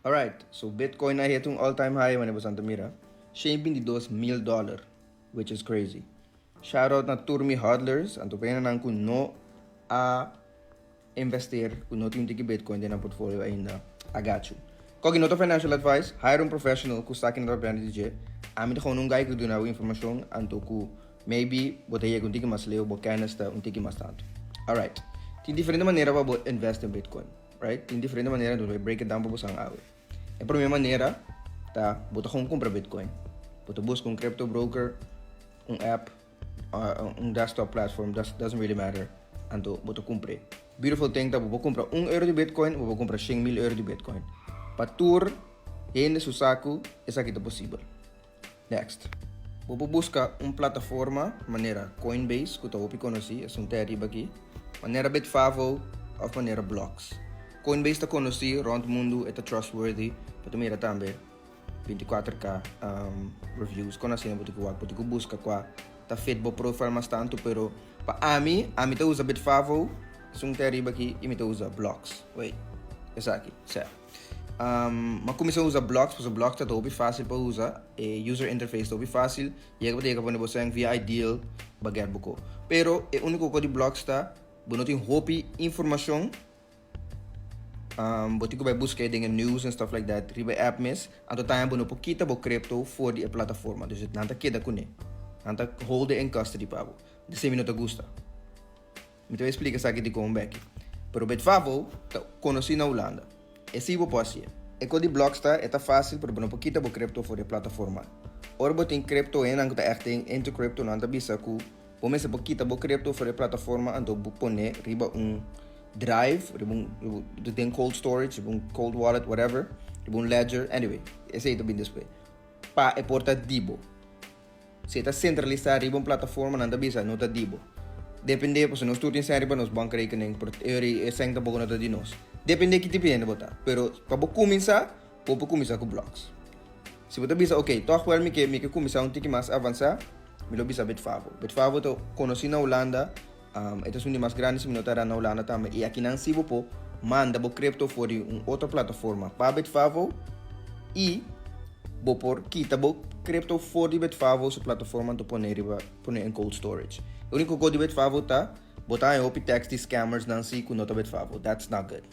Alright, so Bitcoin a hit un all time high, manera boso ta mira. 122 mil dollar, which is crazy. Shout out na tur mi hodlers, anto pa nan ku no a investeer, ku no tin tiki Bitcoin den nan portfolio ainda. I got you. Koki no ta financial advice, hire un professional ku sa kiko nan ta DJ. Ami ta gewoon un guy ku duna informashon, anto ku maybe bo ta yega un tiki mas leu, bo kennis ta un tiki mas tantu. Alright. Tin diferente manera pa invest in Bitcoin, right? Tin diferente manera, anto break it down pa boso awe. E promé manera ta bo ta gewoon kumpra Bitcoin. Bo ta buska un crypto broker, un app, un desktop platform, doesn't really matter. Anto bo ta kumpra. Beautiful thing ta bo kumpra €1 di Bitcoin, bo kumpra 100 mil euro di Bitcoin. Pa tur hende su saku, esaki ta posibel. Next. Bo buska un plataforma, manera Coinbase, ku ta hopi konosí, e un ariba aki, manera Bitvavo òf manera Blocks. Coinbase ta konosí rònt mundu, e trustworthy, pa mira tambe 24K reviews, kon asina bo ta buska kua ta fit bo profile mas tantu, pero pa ami, ami ta usa Bitvavo, esun ariba aki, i mi ta usa Blocks. Wait, esaki, serto. M'a kuminsá usa Blocks, pasobra Blocks ta hopi fásil pa usa, e user interface ta fásil, i ei bo ta pone bo via iDEAL, b'a get bo kos. Pero e úniko kos di Blocks ta, bo no tin hopi informashon, bo tin ku bai buska den news and stuff like that, riba app mes, anto tambe bo no por kita bo crypto for di plataforma, dus nan ta keda kuné. Nan ta hold it in custody pa bo. Esei mi no ta gusta. Mi ta splika esaki di kon bèk. Pero Bitvavo ta konosí na Hulanda. Esei bo por. E kos di Blocks ta, e fásil, pero bo no por kita bo crypto for di plataforma. Ora bo tin crypto i nan ta echt into crypto, nan ta bisa ku bo mester por kita bo crypto for di plataforma, anto bo pone riba un drive, riba un den cold storage, riba un cold wallet, whatever, riba un ledger, anyway, esei ta bin despues. Pa e por ta di bo. Si ta sentralisá riba un plataforma, nan ta bisa, no ta di bo. Depende, pues nos tur tin sèn riba nos bankrekening, pero e sèn tampoko no ta di nos. Depende ki tipo di bo ta. Pero pa bo kuminsá, bo kuminsá ku Blocks. Si bo bisa, ok, toch wel mi ke kuminsá un tiki mas avansá, mi lo bisa Bitvavo. Bitvavo ta konosí na Hulanda, e ta un di mas grandi, si mi no ta na Hulanda tambe. I aki nan si bo por manda bo crypto for di un otro plataforma pa Bitvavo i bo por kita bo crypto for di Bitvavo su plataforma, anto pone riba pone in cold storage. E úniko kos di Bitvavo ta bo ta hopi text di scammers nan si ku no ta Bitvavo. That's not good.